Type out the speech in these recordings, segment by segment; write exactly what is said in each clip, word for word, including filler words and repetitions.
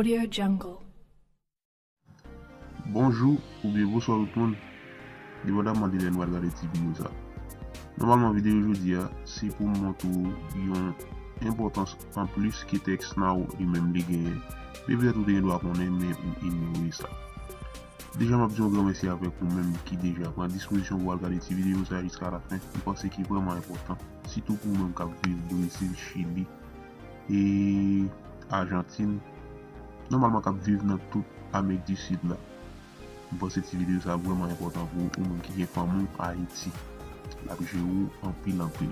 Audio Jungle. Bonjou oubyen bonswa tout moun, depandamman de lè nou al gade ti videyo sa. Nòmalman videyo jodi a, se pou m montre w yon enpòtans anplis ke TextNow li menm li genyen, men petèt ou te gen dwa konnen men ou inyore sa. Deja m ap di yon gran mèsi avèk ou menm ki deja pran dispozisyon pou al gade ti videyo sa jiska lafen. M panse ki vrèman enpòtan, sitou pou ou menm k ap viv Brezil, Chili, e Ajantin. Nòmalman k ap viv nan tout Amerik di Sid la. M panse ti videyo sa vrèman enpòtan pou ou menm ki gen fanmi w Ayiti. L ap jere w anpil anpil.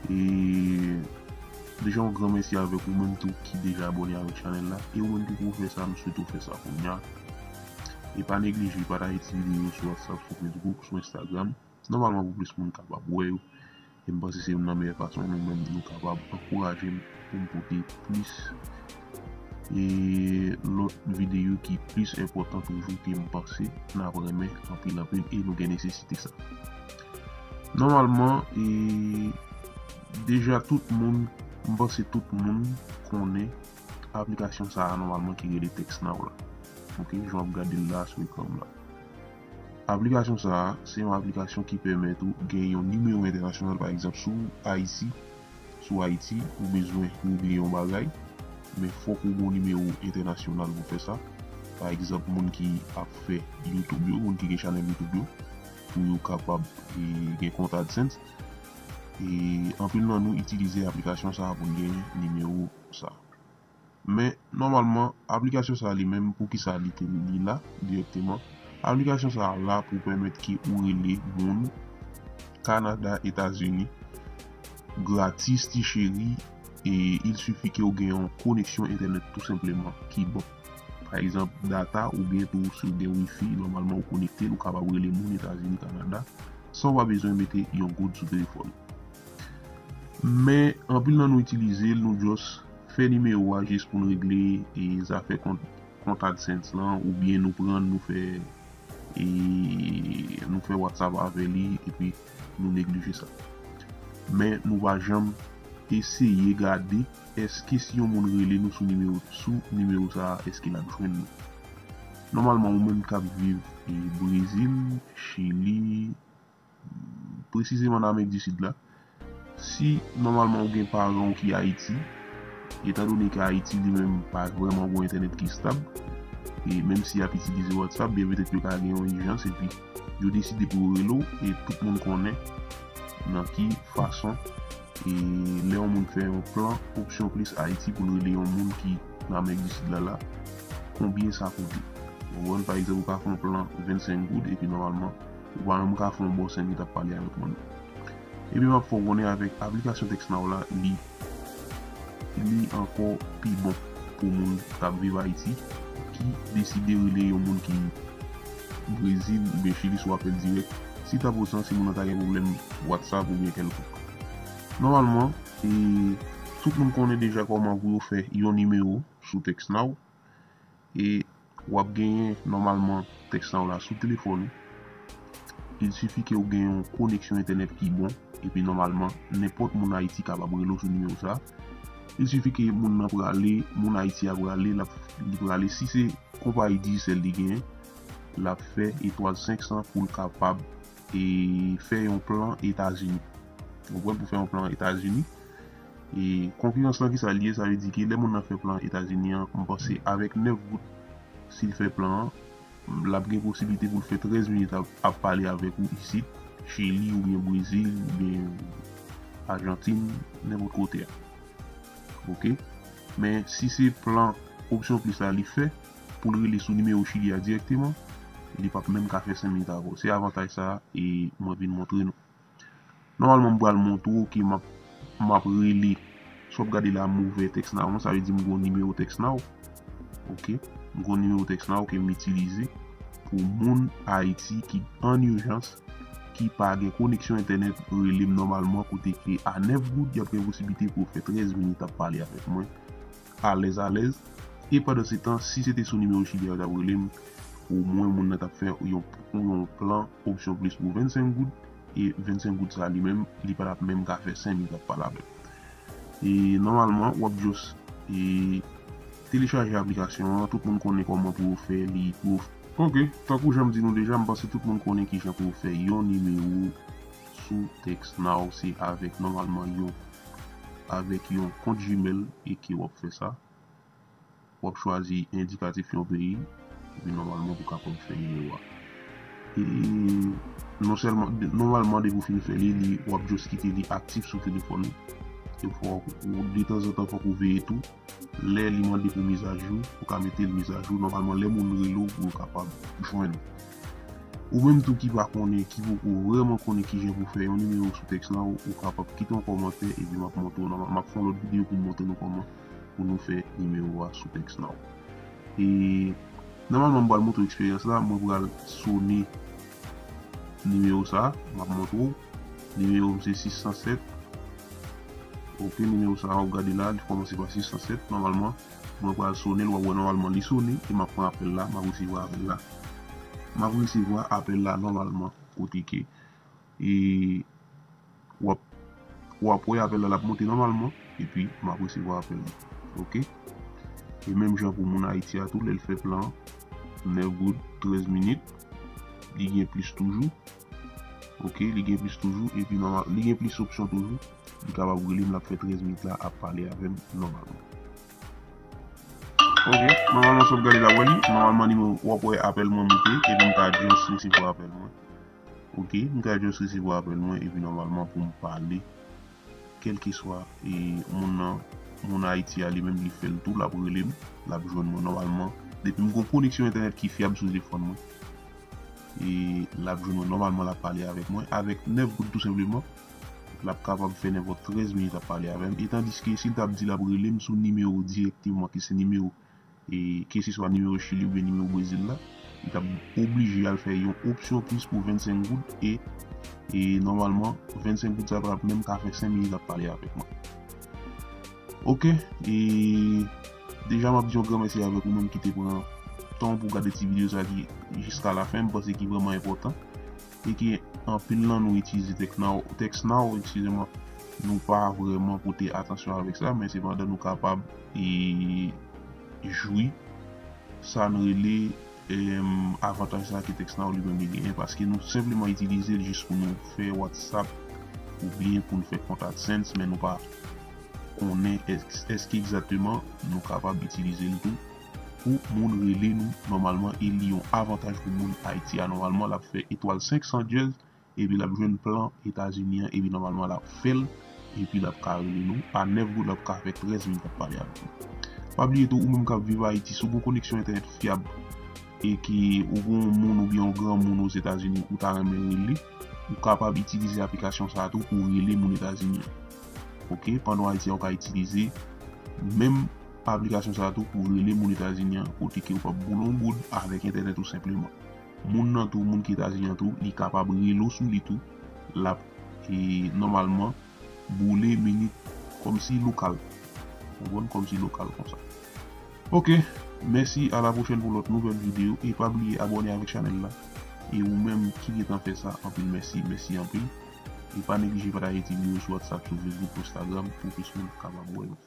E deja yon gran mèsi avèk ou menm tou ki deja abòne avèk chanèl la. E ou menm ki poko fè sa, m swete w fè sa kounye a. E pa neglije pataje ti videyo sou WhatsApp, sou Facebook, sou Instagram. Nòmalman pou plis moun kapab wè yo. E m panse se youn nan meyè fason nou menm nou kapab ankouraje m pou m pote plis e lòt videyo ki plis enpòtan toujou ke m panse n ap renmen anpil anpil e nou gen nesesite sa. Nòmalman, e deja tout moun, m panse tout moun konnen aplikasyon sa a nòmalman ki rele TextNow la. Ok, jan w ap gade l la sou ekran m la. Aplikasyon sa a, se yon aplikasyon ki pèmèt ou gen yon nimewo entènasyonal, pa egzanp, sou Ayiti, sou Ayiti, ou bezwen regle yon bagay, men fòk ou gen yon nimewo entènasyonal pou fè sa. Pa egzanp, moun ki ap fè YouTube yo, moun ki gen chanèl YouTube yo, pou yo kapab e, gen kont AdSense. E anpil nan nou itilize aplikasyon sa a pou n gen nimewo sa a. Men, nòmalman, aplikasyon sa a li menm, poukisa li te li la dirèkteman? Aplikasyon sa a la pou pèmèt ke ou rele moun Kanada, Etazini, gratis, ti cheri, e il sifi ke ou gen yon koneksyon entènèt tou senpleman ki bon. Pa egzanp, data oubyen tou si w gen wifi, nòmalman ou konekte l, ou kapab rele moun Etazini, Kanada, san w pa bezwen mete yon goud sou telefòn. Men, anpil nan nou itilize l, nou just fè nimewo a jis pou n regle e zafè kont, kont AdSense lan, oubyen nou pran l, nou fè e nou fè WhatsApp avè li, epi nou neglije sa. Men nou pa janm eseye gade èske si yon moun rele nou sou nimewo, sou nimewo sa a, èske l ap jwenn nou. Nòmalman, ou menm k ap viv e, Brezil, Chili, presizeman nan Amerik di Sid la, si nòmalman ou gen paran w ki Ayiti, etandone ke Ayiti li menm pa vrèman gen entènèt ki stab, e menm si y ap itilize WhatsApp, byen petèt yo ka gen yon ijans, epi yo deside pou yo rele w, e tout moun konnen nan ki fason, e lè yon moun fè yon plan Option Plus Ayiti pou l rele yon moun ki nan Amerik di Sid la, la, konbyen sa koute. Ou konprann, pa egzanp, ou ka fè yon plan vennsenk goud, epi nòmalman, ou pa menm ka fè yon bon senk minit ap pale avèk moun nan. Epi m ap fè w konnen avèk aplikasyon TextNow la, li, li ankò pi bon pou moun k ap viv Ayiti, ki deside rele yon moun ki Brezil oubyen Chili sou apèl dirèk, si tanpozan si moun nan ta gen pwoblèm WhatsApp oubyen kèlkonk. Nòmalman, e, tout moun konnen deja kòman pou yo fè yon nimewo sou TextNow. E w ap genyen nòmalman TextNow la sou telefòn ou. Il sifi ke ou gen yon koneksyon entènèt ki bon, epi nòmalman, nenpòt moun Ayiti kapab rele w sou nimewo sa a. Il sifi ke moun nan prale, moun Ayiti a prale, l ap, li prale, si se konpayi Digicel li genyen, l ap fè etwal senk san pou l kapab e fè yon plan Etazini. Ou konprann, pou fè yon plan Etazini. E konkirans lan, kisa l ye? Sa vle di ke lè moun nan fè plan Etazini an, m panse avèk nèf goud, si l fè plan an, l ap gen posiblite pou l fè trèz minit ap, ap pale avèk ou isit, Chili oubyen Brezil oubyen Ajantin, nenpòt kote a. Ok? Men si se plan Option Plus la li fè, pou l rele sou nimewo Chili a dirèkteman, li p ap menm ka fè senk minit avè w. Se avantaj sa a, e mwen vin montre nou. Nòmalman, m pral montre w ke m ap, m ap rele. Si w ap gade la, m ouvè TextNow mwen, sa vle di m gen yon nimewo TextNow. Ok? M gen yon nimewo TextNow ke m itilize pou moun Ayiti ki an ijans, ki pa gen koneksyon entènèt, rele m nòmalman, kote ke a nèf goud, y ap gen posiblite pou yo fè trèz minit ap pale avèk mwen, alèz, alèz. E pandan se tan, si se te sou nimewo Chili a yo t ap rele m, omwen moun nan t ap fè yon, yon plan Option Plus pou vennsenk goud, e vennsenk goud sa li menm, li pa t ap menm ka fè senk minit ap pale avè m. E nòmalman, w ap just, e, telechaje aplikasyon an, tout moun konnen kòman pou yo fè li, pou yo f-, ok, tankou jan m di nou deja, m panse tout moun konnen kijan pou yo fè yon nimewo sou TextNow, se avèk nòmalman yon, avèk yon kont Gmail e ke w ap fè sa. W ap chwazi endikatif yon peyi, epi nòmalman pou kapab fè nimewo a. E non sèlman, nòmalman depi w fin fè li, li, w ap just kite li aktif sou telefòn ou. E fò, ou, detanzantan fòk ou veye tou. Lè li mande pou mizajou, ou ka mete l mizajou. Nòmalman, lè moun rele w, pou yo kapab jwenn ou. Ou menm tou ki pa konnen, ki poko vrèman konnen kijan pou fè yon nimewo sou TextNow, ou kapab kite yon kòmantè, epi m ap montre w, nòmal, m ap fè yon lòt videyo pou m montre nou kòman pou nou fè nimewo a sou TextNow. E nòmalman, m pral montre w eksperyans la, mwen pral sone nimewo sa, m ap montre w. Nimewo m se sis san sèt. Ok, nimewo sa a, w ap gade la, li kòmanse pa sis san sèt. Nòmalman, mwen pral sone l, w ap wè nòmalman li sone, e m ap pran apèl la, m ap resevwa apèl la. M ap resevwa apèl la nòmalman, kote ke, e, w ap, w ap wè apèl la, l ap monte nòmalman, epi m ap resevwa apèl la. Ok? E menm jan pou moun Ayiti a tou, lè l fè plan, nèf goud, trèz minit, li gen plis toujou. Ok, li gen plis toujou, epi nòmal, li gen plis opsyon toujou. Li kapab rele m, l ap fè trèz minit la, ap pale avè m nòmalman. Ok, nòmalman, sa w ap gade la, w ap wè li. Nòmalman, nimewo, w ap wè apèl mwen moute, epi m ka just resevwa apèl mwen. Ok, m ka just resevwa apèl mwen, epi nòmalman, pou m pale, kèlkeswa, e, moun nan, moun Ayiti a, li menm, li fè l tou, l ap rele m, l ap jwenn mwen nòmalman. Depi m gen yon koneksyon entènèt ki fyab sou telefòn mwen, e l ap jwenn mwen nòmalman, l ap pale avèk mwen, avèk nèf goud tou senpleman, l ap kapab fè nenpòt trèz minit ap pale avè m. E tandiske si l t ap di l ap rele m sou nimewo dirèkteman, ki se nimewo, e keseswa nimewo Chili oubyen nimewo Brezil la, li t ap oblije al fè yon opsyon plis pou vennsenk goud e, e nòmalman, vennsenk goud sa pa t ap menm ka fè senk minit ap pale avèk mwen. Ok, e deja m ap di yon gran mèsi avèk ou menm ki te pran tan pou gade ti videyo sa ki jiska lafen, m panse ki vrèman enpòtan. E ke anpil nan nou itilize TextNow, TextNow, eskize mwen, nou pa vrèman pote atansyon avèk sa, men sepandan nou kapab, e, jwi sa n rele, em, avantaj sa ke TextNow li menm li genyen, paske nou senpleman itilize l jis pou nou fè WhatsApp oubyen pou n fè kont AdSense, men nou pa konnen èske, èske egzakteman nou kapab itilize l tou pou moun rele nou nòmalman, e li yon avantaj pou moun Ayiti a. Nòmalman, l ap fè etwal senk san dyèz, epi l ap jwenn plan Etazini an, epi nòmalman, l ap fè l, epi l ap ka rele nou. A nèf goud, l ap ka fè trèz minit ap pale avèk nou. Pa bliye tou, ou menm k ap viv Ayiti, si w gen yon koneksyon entènèt fyab, e ke ou gen yon moun oubyen yon granmoun Ozetazini ou ta renmen rele, ou kapab itilize aplikasyon sa a tou pou w rele moun Etazini an. Ok, pandan w Ayiti a, ou ka itilize menm aplikasyon sa a tou pou w rele moun Etazini an, kote ke ou p ap boule yon goud avèk entènèt ou senpleman. Moun nan tou, moun ki Etazini an tou, li kapab rele w sou li tou. L ap, e, nòmalman, boule minit kòmsi lokal. Konprann? Kòmsi lokal konsa. Ok, mèsi, a la pwochèn pou lòt nouvèl videyo. E pa bliye abòne avèk chanèl la. E ou menm ki gentan fè sa, anpil mèsi, mèsi anpil. E pa neglije pataje ti videyo sou WhatsApp, sou Facebook, Instagram, pou plis moun kapab wè yo.